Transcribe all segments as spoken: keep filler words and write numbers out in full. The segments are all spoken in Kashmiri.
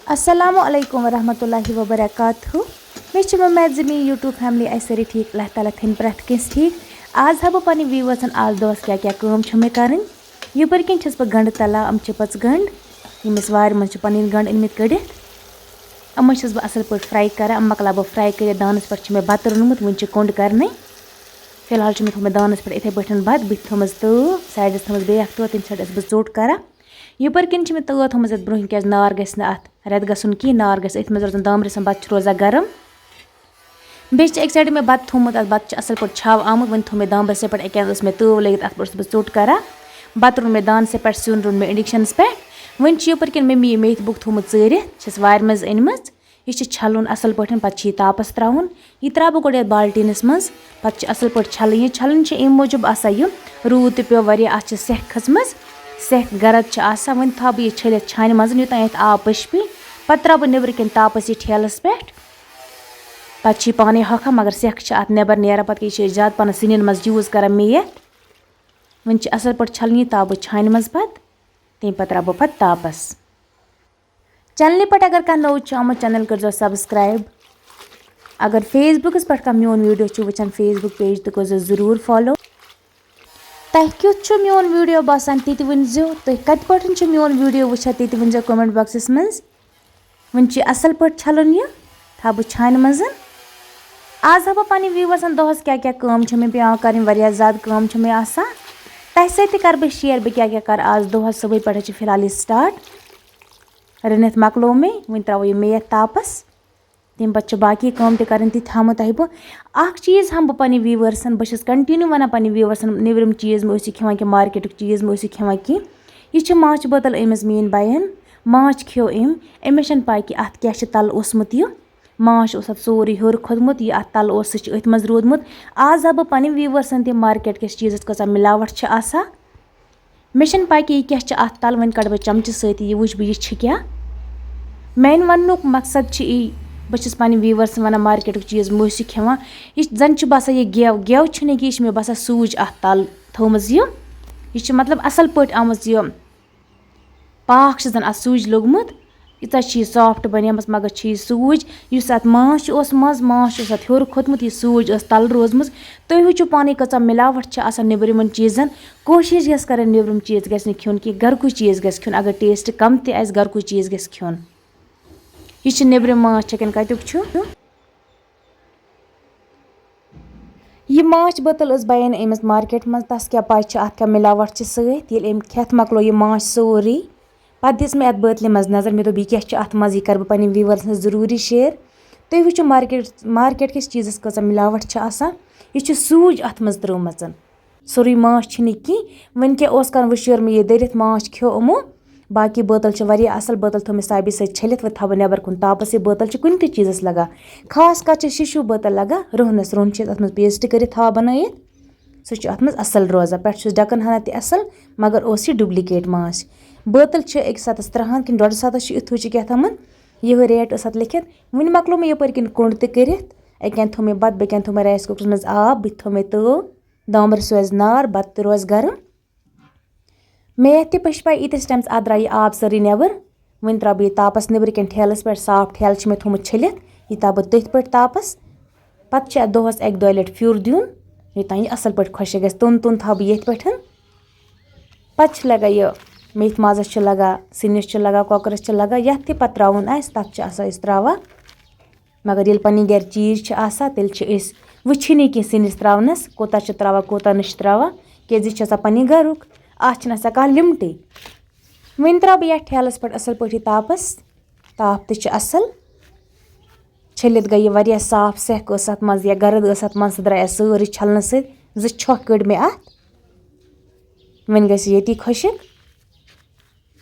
السلام علیکم ورحمۃ اللہ وبرکاتہ۔ مےٚ چھِ وۄمید زِ میٛٲنۍ YouTube family آسہِ سٲری ٹھیٖک، اللہ تعالیٰ تھٲیِن پرٛٮ۪تھ کٲنٛسہِ ٹھیٖک۔ آز ہاوٕ بہٕ پنٕنۍ viewersن آز دۄہَس کیٛاہ کیٛاہ کٲم چھِ مےٚ کَرٕنۍ۔ یَپٲرۍ کِنۍ چھَس بہٕ گَنٛڈٕ تَلان، یِم چھِ پٔژٕ گَنٛڈٕ، یِم اَسہِ وارِ منٛز چھِ پَنٕنۍ گَنٛڈٕ أنۍمٕتۍ کٔڑِتھ۔ یِمَن چھَس بہٕ اَصٕل پٲٹھۍ fry کَران، یِم مۄکلاو بہٕ fry کٔرِتھ۔ دانَس پٮ۪ٹھ چھِ مےٚ بَتہٕ روٚنمُت، وٕنہِ چھِ کوٚنٛڈ کَرنَے۔ فی الحال چھِ مےٚ تھوٚمُت دانَس پٮ۪ٹھ یِتھَے پٲٹھۍ بَتہٕ، بٕتھِ تھٲومٕژ تٲو، sideس تھٲومٕژ بیٚیہِ اَکھ تٲو، تَمہِ side ٲسٕس بہٕ ژوٚٹ کَران۔ یَپٲرۍ کِنۍ چھِ مےٚ تٲو تھٲومٕژ یَتھ برٛونٛہہ کِنۍ، کیٛازِ نار گژھِ نہٕ اَتھ رٮ۪تھ گژھُن کِہیٖنۍ، نار گژھِ أتھۍ منٛز روزُن، دامرِس بَتہٕ چھُ روزان گرم۔ بیٚیہِ چھِ اَکہِ side مےٚ بَتہٕ تھوٚومُت، اَتھ بَتہٕ چھُ اَصٕل پٲٹھۍ چھاو آمُت، وۄنۍ تھوٚو مےٚ دامبرِسَس پٮ۪ٹھ، اَکہِ اَندٕ ٲس مےٚ تٲو لٲگِتھ، اَتھ پٮ۪ٹھ اوسُس بہٕ ژوٚٹ کَران۔ بَتہٕ روٚن مےٚ دانسٕے پٮ۪ٹھ، سیُن روٚن مےٚ inductionس پٮ۪ٹھ۔ وۄنۍ چھِ یَپٲرۍ کِنۍ مٔمی یہِ میتھِ بُک تھوٚومُت ژٲرِتھ، چھَس وارِ منٛز أنۍمٕژ۔ یہِ چھِ چھَلُن اَصٕل پٲٹھۍ، پَتہٕ چھِ یہِ تاپَس ترٛاوُن۔ یہِ ترٛاوٕ بہٕ گۄڈٕ یَتھ بالٹیٖنَس منٛز، پَتہٕ چھِ اَصٕل پٲٹھۍ چھَلٕنۍ۔ یہِ چھَلٕنۍ چھِ اَمہِ موٗجوٗب آسان، یہِ روٗد تہِ پیوٚو واریاہ، اَتھ چھِ سٮ۪کھ کھٔژمٕژ، سٮ۪کھ گَرد چھِ آسان۔ وۄنۍ تھاوٕ بہٕ یہِ چھٔلِتھ چھانہِ منٛز، یوٚتام یَتھ آب پٔشہِ پیٚیہِ۔ پَتہٕ ترٛاوٕ بہٕ نیٚبرٕ کِنۍ تاپَس یہِ ٹھیلَس پٮ۪ٹھ۔ پَتہٕ چھِ یہِ پانَے ہۄکھان، مگر سٮ۪کھ چھِ اَتھ نٮ۪بَر نیران۔ پَتہٕ چھِ یہِ چھِ أسۍ زیادٕ پَہَن سِنٮ۪ن منٛز use کَران میتھ۔ وۄنۍ چھِ اَصٕل پٲٹھۍ چھَلٕنۍ یہِ تاپہٕ چھانہِ منٛز پَتہٕ، تَمہِ پَتہٕ ترٛاوٕ بہٕ پَتہٕ تاپَس۔ چینلہِ پٮ۪ٹھ اگر کانٛہہ نوٚو چھُ آمُت، channel کٔرۍزیو subscribe۔ اگر Facebookس پٮ۪ٹھ کانٛہہ میون video چھُ وٕچھان، Facebook page تہِ کٔرۍزیو ضروٗر follow۔ تۄہہِ کیُتھ چھُ میون video باسان، تہِ تہِ ؤنۍزیو۔ تُہۍ کَتہِ پٮ۪ٹھ چھِو میون video وٕچھان، تہِ تہِ ؤنۍزیو comment boxس منٛز۔ وۄنۍ چھُ یہِ اَصٕل پٲٹھۍ چھَلُن، یہِ تھاوٕ بہٕ چھانہِ منٛز۔ آز ہاوٕ بہٕ پنٕنۍ viewersن دۄہَس کیٛاہ کیٛاہ کٲم چھِ مےٚ پٮ۪وان کَرٕنۍ، واریاہ زیادٕ کٲم چھِ مےٚ آسان۔ تۄہہِ سۭتۍ تہِ کَرٕ بہٕ share، بہٕ کیٛاہ کیٛاہ کَرٕ آز دۄہَس۔ صُبحٲے پٮ۪ٹھٕ چھِ فی الحال یہِ start، رٔنِتھ مۄکلوو مےٚ، وۄنۍ ترٛاوو یہِ میتھ تاپَس۔ تَمہِ پَتہٕ چھِ باقٕے کٲم تہِ کَرٕنۍ، تہِ تھاومو تۄہہِ بہٕ۔ اَکھ چیٖز ہاوٕ بہٕ پنٕنۍ viewersن، بہٕ چھَس continue وَنان پنٕنۍ viewersن، نیٚبرِم چیٖز مہٕ ٲسِو کھٮ۪وان کینٛہہ، مارکیٹُک چیٖز مہٕ ٲسِو کھٮ۪وان کینٛہہ۔ یہِ چھِ ماچھِ بٲتَل أمِس میٛٲنۍ بَیَن، ماچھ کھیوٚو أمۍ، أمِس چھَنہٕ پَے کہِ اَتھ کیٛاہ چھِ تَلہٕ اوسمُت یہِ۔ ماچھ اوس اَتھ سورُے ہیوٚر کھوٚتمُت، یہِ اَتھ تَلہٕ اوس، سُہ چھِ أتھۍ منٛز روٗدمُت۔ آز ہاوٕ بہٕ پنٕنۍ viewersن تہِ مارکیٹ کِس چیٖزَس کۭژاہ مِلاوَٹھ چھِ آسان۔ مےٚ چھَنہٕ پَے کہِ یہِ کیٛاہ چھِ اَتھ تَل، وۄنۍ کَڑٕ بہٕ چَمچہٕ سۭتۍ یہِ، وٕچھِ بہٕ یہِ چھِ کیٛاہ۔ میٛانہِ وَننُک مقصد چھِ یی، بہٕ چھَس پنٕنۍ viewersن وَنان مارکیٹُک چیٖز مہٕ ٲسِو کھٮ۪وان۔ یہِ زَن چھُ باسان یہِ گٮ۪و، گٮ۪و چھُنہٕ یہِ کینٛہہ، یہِ چھِ مےٚ باسان سوٗج اَتھ تَل تھٲومٕژ یہِ۔ یہِ چھِ مطلب اَصٕل پٲٹھۍ آمٕژ یہِ پاکھ چھِ زَن اَتھ سوٗجۍ لوٚگمُت۔ ییٖژاہ چھِ یہِ soft بَنیمٕژ، مگر چھِ یہِ سوٗجۍ، یُس اَتھ ماچھ اوس منٛز، ماچھ اوس اَتھ ہیوٚر کھوٚتمُت، یہِ سوٗجۍ ٲس تَلہٕ روٗزمٕژ۔ تُہۍ وٕچھِو پانَے کۭژاہ مِلاوَٹھ چھِ آسان نیٚبرِمٮ۪ن چیٖزَن۔ کوٗشِش گژھِ کَرٕنۍ نیٚبرِم چیٖز گژھِ نہٕ کھیوٚن کینٛہہ، گَرکُے چیٖز گژھِ کھیوٚن، اگر taste کَم تہِ آسہِ، گَرکُے چیٖز گژھِ کھیوٚن۔ یہِ چھِ نیٚبرِم ماچھ، چِکَن کَتیُک چھُ؟ یہِ ماچھ بٲتٕل ٲس بَیَن أمِس مارکیٹ منٛز، تَس کیٛاہ پَے چھِ اَتھ کیٛاہ مِلاوَٹھ چھِ سۭتۍ۔ ییٚلہِ أمۍ کھٮ۪تھ مۄکلو یہِ ماچھ سورُے، پَتہٕ دِژ مےٚ اَتھ بٲتلہِ منٛز نظر، مےٚ دوٚپ، یہِ کیٛاہ چھُ اَتھ منٛز؟ یہِ کَرٕ بہٕ پنٕنٮ۪ن viewersن سۭتۍ ضروٗری share۔ تُہۍ وٕچھِو مارکیٹ، مارکیٹ کِس چیٖزَس کۭژاہ مِلاوَٹھ چھِ آسان۔ یہِ چھِ سوٗجۍ اَتھ منٛز ترٛٲومٕژ۔ سورُے ماچھ چھُنہٕ یہِ کینٛہہ۔ وۄنۍ کیٛاہ اوس کَرُن، وۄنۍ شیر مےٚ یہِ دٔرِتھ، ماچھ کھیوٚو یِمو۔ باقٕے بٲتَل چھِ واریاہ اَصٕل بٲتَل، تھٲو مےٚ صابہِ سۭتۍ چھٔلِتھ، وۄنۍ تھاوٕ بہٕ نٮ۪بَر کُن تاپَس۔ یہِ بٲتَل چھِ کُنہِ تہِ چیٖزَس لَگان، خاص کَر چھِ شِشوٗ بٲتَل لَگان رُہنَس۔ رُہَن چھِ أسۍ اَتھ منٛز paste کٔرِتھ تھاوان بَنٲیِتھ، سُہ چھُ اَتھ منٛز اَصٕل روزان۔ پٮ۪ٹھٕ چھُس ڈَکَن ہَنا تہِ اَصٕل، مگر اوس یہِ duplicate ماچھ۔ بٲتَل چھِ أکِس ہَتَس تٕرٛہَن کِنہٕ ڈۄڈَس ہَتَس چھِ، یُتھُے چھِ کیٛاہ تھامَن، یِہوٚے rate ٲس اَتھ لیٚکھِتھ۔ وٕنہِ مۄکلو مےٚ یَپٲرۍ کِنۍ کوٚنٛڈ تہِ کٔرِتھ، اَکہِ اَنہِ تھوٚو مےٚ بَتہٕ، بیٚکہِ اَنہِ تھوٚو مےٚ rice cookerَس منٛز آب، بٕتھِ تھوٚو مےٚ تٲو، دامبرِس روزِ نار، بَتہٕ تہِ روزِ گرم۔ میتھ تہِ پٔشپاے ییٖتِس ٹایمَس اَتھ درٛاو یہِ آب سٲرٕے نٮ۪بر۔ وۄنۍ ترٛاوٕ بہٕ یہِ تاپَس نیٚبرٕ کِنۍ ٹھیلَس پٮ۪ٹھ، صاف ٹھیلہٕ چھِ مےٚ تھوٚمُت چھٔلِتھ، یہِ تھاوٕ بہٕ تٔتھۍ پٲٹھۍ تاپَس۔ پَتہٕ چھِ اَتھ دۄہَس اَکہِ دۄیہِ لَٹہِ پھیُر دیُن، یوٚتام یہِ اَصٕل پٲٹھۍ خۄشِک گژھِ۔ توٚن توٚن تھاوٕ بہٕ ییٚتھۍ پٮ۪ٹھ۔ پَتہٕ چھِ لَگان یہِ میتھِ مازَس چھِ لَگان، سِنِس چھِ لَگان، کۄکرَس چھِ لَگان، یَتھ تہِ پَتہٕ ترٛاوُن آسہِ، تَتھ چھِ آسان أسۍ ترٛاوان۔ مگر ییٚلہِ پنٕنہِ گرِ چیٖز چھِ آسان، تیٚلہِ چھِ أسۍ وٕچھٲنی کہِ سِنِس تراونس کوٗتاہ چھِ تراوان، کوٗتاہ نہٕ چھِ تراوان، کیازِ یہِ چھِ آسان پنٕنہِ گرُک۔ اتھ چھِنہٕ آسان کانٛہہ لِمٹٕے۔ وۄنۍ تراوٕ بہٕ یتھ ٹھیلس پٮ۪ٹھ اصل پٲٹھۍ یہِ تاپس۔ تاپھ تہِ چھُ اصل۔ چھٔلِتھ گٔے یہِ واریاہ صاف، سٮ۪کھ ٲس اتھ منٛز یا گرد ٲس اتھ منٛز، سۄ درٛایہِ سٲرٕے چھلنہٕ سۭتۍ۔ زٕ چھۄکھ کٔڑۍ مےٚ اتھ۔ وۄنۍ گژھِ یہِ ییٚتی خۄشٕک۔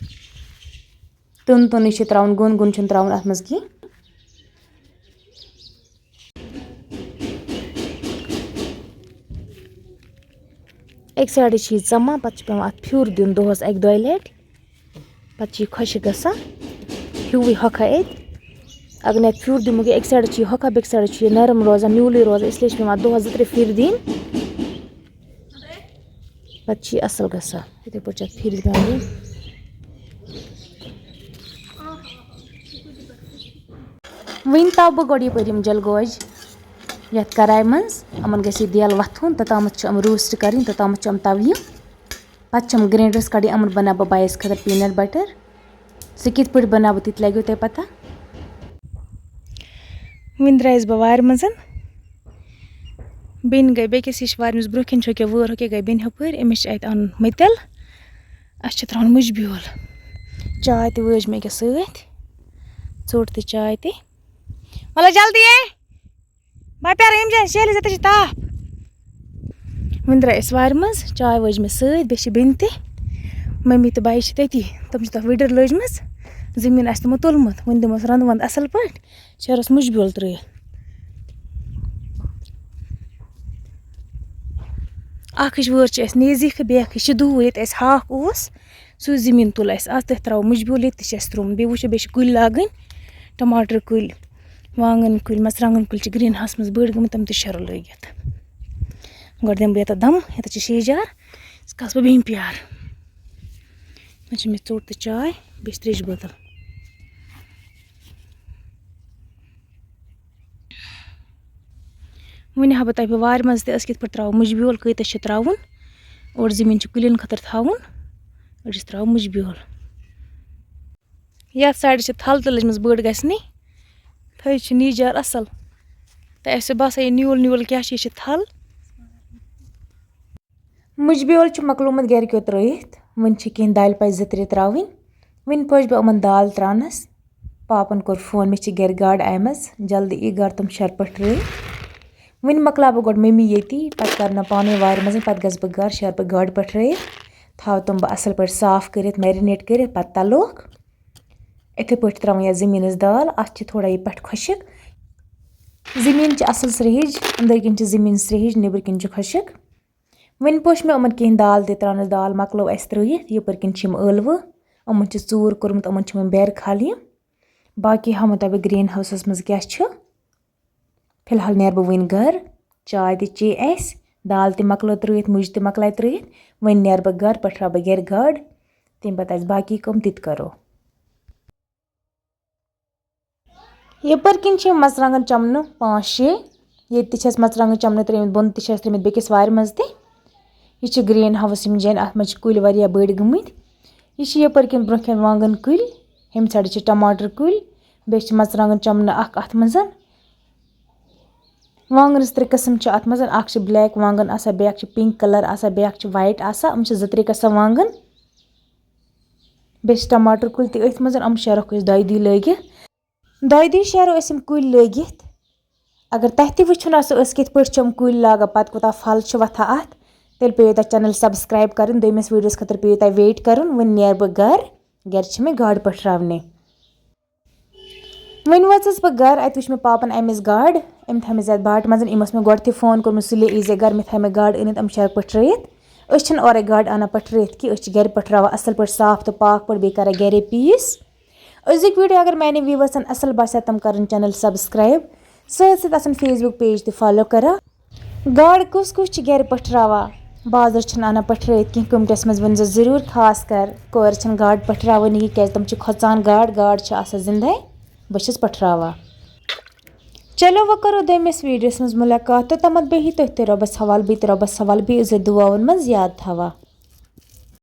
توٚن توٚنٕے چھِ ترٛاوُن، گوٚن گوٚن چھُنہٕ ترٛاوُن اَتھ منٛز کینٛہہ۔ اَکہِ سایڈٕ چھِ یہِ ژَمان، پَتہٕ چھِ پٮ۪وان اَتھ پھیُر دیُن دۄہَس اَکہِ دۄیہِ لَٹہِ، پَتہٕ چھِ یہِ خۄشٕک گژھان ہیوٗوٕے ہۄکھان اَتہِ۔ اگر نہٕ اَتھ پھیُر دِمو کینٛہہ، اَکہِ سایڈٕ چھِ یہِ ہۄکھان، بیٚکہِ سایڈٕ چھِ یہِ نرم روزان، نیوٗلٕے روزان، اِسلیے چھِ پٮ۪وان اَتھ دۄہَس زٕ ترٛےٚ پھِرِ دِنۍ۔ پَتہٕ چھِ یہِ اَصٕل گژھان۔ یِتھَے پٲٹھۍ چھِ اَتھ پھِرِ پٮ۪وان دِنۍ۔ وۄنۍ تاوٕ بہٕ گۄڈٕ یَپٲرۍ یِم جلگوجہِ یَتھ کڑایہِ منٛز۔ یِمَن گژھِ یہِ دیل وَتھُن، توٚتامَتھ چھِ یِم روسٹ کَرٕنۍ، توٚتامَتھ چھِ یِم تَوٕنۍ۔ پَتہٕ چھِ یِم گرینڈرَس کَڑٕنۍ، یِمَن بَناوٕ بہٕ بَیَس خٲطرٕ peanut butter۔ سُہ کِتھ پٲٹھۍ بَناوٕ بہٕ، تہِ تہِ لَگیو تۄہہِ پَتہ۔ وۄنۍ درٛایَس بہٕ وارِ منٛز۔ بیٚنہِ گٔے بیٚکِس ہِش وارِ منٛز، برٛونٛہہ کِنۍ چھُ أکیٛاہ وٲر، ہُہ کیٛاہ گٔے بیٚنہِ ہُپٲرۍ، أمِس چھِ اَتہِ اَنُن مٔتٮ۪ل۔ اَسہِ چھِ ترٛاوُن مُجہِ بیول۔ چاے تہِ وٲج مےٚ أکیٛاہ سۭتۍ، ژوٚٹ تہِ چاے تہِ۔ وَلہٕ جلدی ہے۔ بہٕ پیارٕ یِم جایہِ شیلہِ زٕ، تَتہِ چھِ تاپھ۔ وۄنۍ درٛاے أسۍ وارِ منٛز، چاے وٲج مےٚ سۭتۍ، بیٚیہِ چھِ بیٚنہِ تہِ، مٔمی تہٕ بَیہِ چھِ تٔتی۔ تِم چھِ تَتھ ؤڈٕر لٲجمٕژ، زٔمیٖن آسہِ تِمو تُلمُت، وۄنۍ دِموس رَنٛدٕ وَنٛدٕ اَصٕل پٲٹھۍ، شیرَس مُجہِ بیول ترٛٲیِتھ۔ اَکھ ہِش وٲر چھِ اَسہِ نزدیٖکھٕے، بیٛاکھ ہِش چھِ دوٗر، ییٚتہِ اَسہِ ہاکھ اوس، سُے زٔمیٖن تُل اَسہِ۔ آز تَتھ ترٛاوو مُجہِ بیول، ییٚتہِ تہِ چھِ اَسہِ ترٛوومُت۔ بیٚیہِ وٕچھو، بیٚیہِ چھِ کُلۍ لاگٕنۍ، ٹماٹر کُلۍ، وانٛگن کُلۍ، مرژٕوانٛگن کُلۍ چھِ گرٛیٖن ہاوسَس منٛز بٔڑۍ گٔمٕتۍ، تِم تہِ شیرو لٲگِتھ۔ گۄڈٕ دِمہٕ بہٕ یَتھ دَم، یَتَتھ چھِ شیٚہجار، یہِ کَس بہٕ بیٚیہِ پیار۔ وۄنۍ چھِ مےٚ ژوٚٹ تہٕ چاے، بیٚیہِ چھِ ترٛیشہِ بٲتَل۔ وۄنۍ ہاوٕ بہٕ تۄہہِ بہٕ وارِ منٛز تہِ أسۍ کِتھ پٲٹھۍ ترٛاوو مُجہِ بیول، کۭتِس چھِ ترٛاوُن، اورٕ زٔمیٖن چھِ کُلٮ۪ن خٲطرٕ تھاوُن، أڑِس ترٛاوو مُجہِ بیول۔ یَتھ سایڈٕ چھِ تھل تہِ لٔجمٕژ بٔڑ گژھنہِ، تھٔج چھِ نیٖجار اَصٕل۔ تہٕ اَسہِ چھُ باسان، یہِ نیوٗل نیوٗل کیٛاہ چھُ، یہِ چھِ تھل۔ مُجہِ بیول چھُ مۄکلومُت گرِکیو ترٲیِتھ، وۄنۍ چھِ کینٛہہ دالہِ پَچہِ زٕ ترٛےٚ ترٛاوٕنۍ۔ وۄنۍ پوٚچھ بہٕ یِمَن دال ترٛاونَس۔ پاپَن کوٚر فون، مےٚ چھِ گرِ گاڈٕ آمٕژ، جلدی یی گرٕ، تِم شَرپَٹھ ترٲوِتھ۔ وۄنۍ مۄکلاو بہٕ گۄڈٕ مٔمی ییٚتی، پَتہٕ کَرٕ نہٕ پانَے وارِ منٛز، پَتہٕ گژھٕ بہٕ گرٕ، شَرپہٕ گاڈٕ پَٹھرٲیِتھ، تھاوٕ تِم بہٕ اَصٕل پٲٹھۍ صاف کٔرِتھ، marinate کٔرِتھ، پَتہٕ تَلوکھ۔ یِتھَے پٲٹھۍ ترٛاوٕنۍ یَتھ زٔمیٖنَس دال، اَتھ چھِ تھوڑا یہِ پٮ۪ٹھ خۄشِک۔ زٔمیٖن چھِ اَصٕل سرٛیٚہِج، أنٛدٕرۍ کِنۍ چھِ زٔمیٖن سرٛیٚہِج، نیٚبٕرۍ کِنۍ چھِ خۄشِک۔ وۄنۍ پوٚچھ مےٚ یِمَن کینٛہہ دال تہِ ترٛاونَس، دال مۄکلٲو اَسہِ ترٛٲیِتھ، یَپٲرۍ کِنۍ چھِ یِم ٲلوٕ، یِمَن چھِ ژوٗر کوٚرمُت، یِمَن چھِ وۄنۍ بیرٕ کھالٕنۍ۔ باقٕے ہاوَن تۄہہِ بہٕ گرٛیٖن ہاوسَس منٛز کیٛاہ چھُ۔ فی الحال نیرٕ بہٕ وۄنۍ گرٕ، چاے تہِ چے اَسہِ، دال تہِ مۄکلٲو ترٛٲیِتھ، مُجہِ تہِ مۄکلایہِ ترٛٲیِتھ۔ وۄنۍ نیرٕ بہٕ گرٕ، پَٹھراوٕ بہٕ گرِ گاڈٕ، تَمہِ پَتہٕ آسہِ باقٕے کٲم تہِ تہِ کَرو۔ یَپٲرۍ کِنۍ چھِ یِم مرژٕوانٛگَن چَمنہٕ پانٛژھ شےٚ، ییٚتہِ تہِ چھِ اَسہِ مرژٕوانٛگَن چَمنہٕ ترٛٲیمٕتۍ، بۄنہٕ تہِ چھِ اَسہِ ترٛٲیمٕتۍ بیٚکِس وارِ منٛز تہِ۔ یہِ چھِ گرٛیٖن ہاوُس یِم جایَن، اَتھ منٛز چھِ کُلۍ واریاہ بٔڑۍ گٔمٕتۍ۔ یہِ چھِ یَپٲرۍ کِنۍ برٛونٛہہ کَنہِ وانٛگَن کُلۍ، ہُمہِ سایڈٕ چھِ ٹماٹر کُلۍ، بیٚیہِ چھِ مرژٕوانٛگَن چَمنہٕ اَکھ اَتھ منٛز۔ وانٛگنَس ترٛےٚ قٕسٕم چھِ اَتھ منٛز، اَکھ چھِ black وانٛگَن آسان، بیٛاکھ چھِ pink colour آسان، بیٛاکھ چھِ white آسان، یِم چھِ زٕ ترٛےٚ قٕسٕم وانٛگَن۔ بیٚیہِ چھِ ٹماٹر کُلۍ تہِ أتھۍ منٛز، یِم شیرکھ أسۍ دۄیہِ دۄہہِ لٲگِتھ۔ دۄیہِ دۄہہِ شیرو أسۍ یِم کُلۍ لٲگِتھ۔ اگر تۄہہِ تہِ وٕچھُن آسہِ، أسۍ کِتھ پٲٹھۍ چھِ یِم کُلۍ لاگان، پَتہٕ کوٗتاہ پھل چھِ وۄتھان اَتھ، تیٚلہِ پیٚیِو تۄہہِ channel subscribe کَرٕنۍ۔ دوٚیمِس videoس خٲطرٕ پیٚیِو تۄہہِ wait کَرُن۔ وۄنۍ نیرٕ بہٕ گَرٕ، گَرِ چھِ مےٚ گاڈٕ پَٹھراونہِ۔ وۄنۍ وٲژٕس بہٕ گَرٕ، اَتہِ وٕچھ مےٚ پاپَن اَمہِ وِزِ گاڈٕ، أمۍ تھایہِ مَژٕ یَتھ باٹہِ منٛز، أمۍ اوس مےٚ گۄڈٕتھٕے فون کوٚرمُت، سُلے ییٖزِ گَرٕ، مےٚ تھایہِ مےٚ گاڈٕ أنِتھ، یِم شیرکھ پَٹھرٲیِتھ۔ أسۍ چھِنہٕ اورَے گاڈٕ اَنان پَٹھرٲیِتھ کینٛہہ، أسۍ چھِ گَرِ پَٹھراوان اَصٕل پٲٹھۍ، صاف تہٕ پاک پٲٹھۍ، بیٚیہِ کَران گَرے پیٖس۔ أزیُک video اگر میانٮ۪ن viewersن اصل باسیو، تِم کرن channel subscribe، سۭتۍ سۭتۍ آسن Facebook page تہِ follow کران۔ گاڈٕ کُس کُس چھِ گرِ پٹھراوان؟ بازر چھِنہٕ انان پٹھرٲیِتھ کینٛہہ، commentsس منٛز ؤنۍ زیو ضروٗر، خاص کر کورِ چھِنہٕ گاڈٕ پٹھراوٲنی کینٛہہ، کیازِ تِم چھِ کھۄژان گاڈٕ، گاڈٕ چھِ آسان زندے، بہٕ چھَس پٹھراوان۔ چلو وۄنۍ کرو دوٚیمِس videoس منٛز مُلاقات، توٚتامَتھ بیٚہِو تُہۍ تہِ رۄبَس حوالہٕ، بیٚیہِ تہِ رۄبَس حوالہٕ، بیٚیہِ ٲسۍ زیو دُعاوَن منٛز یاد تھاوان۔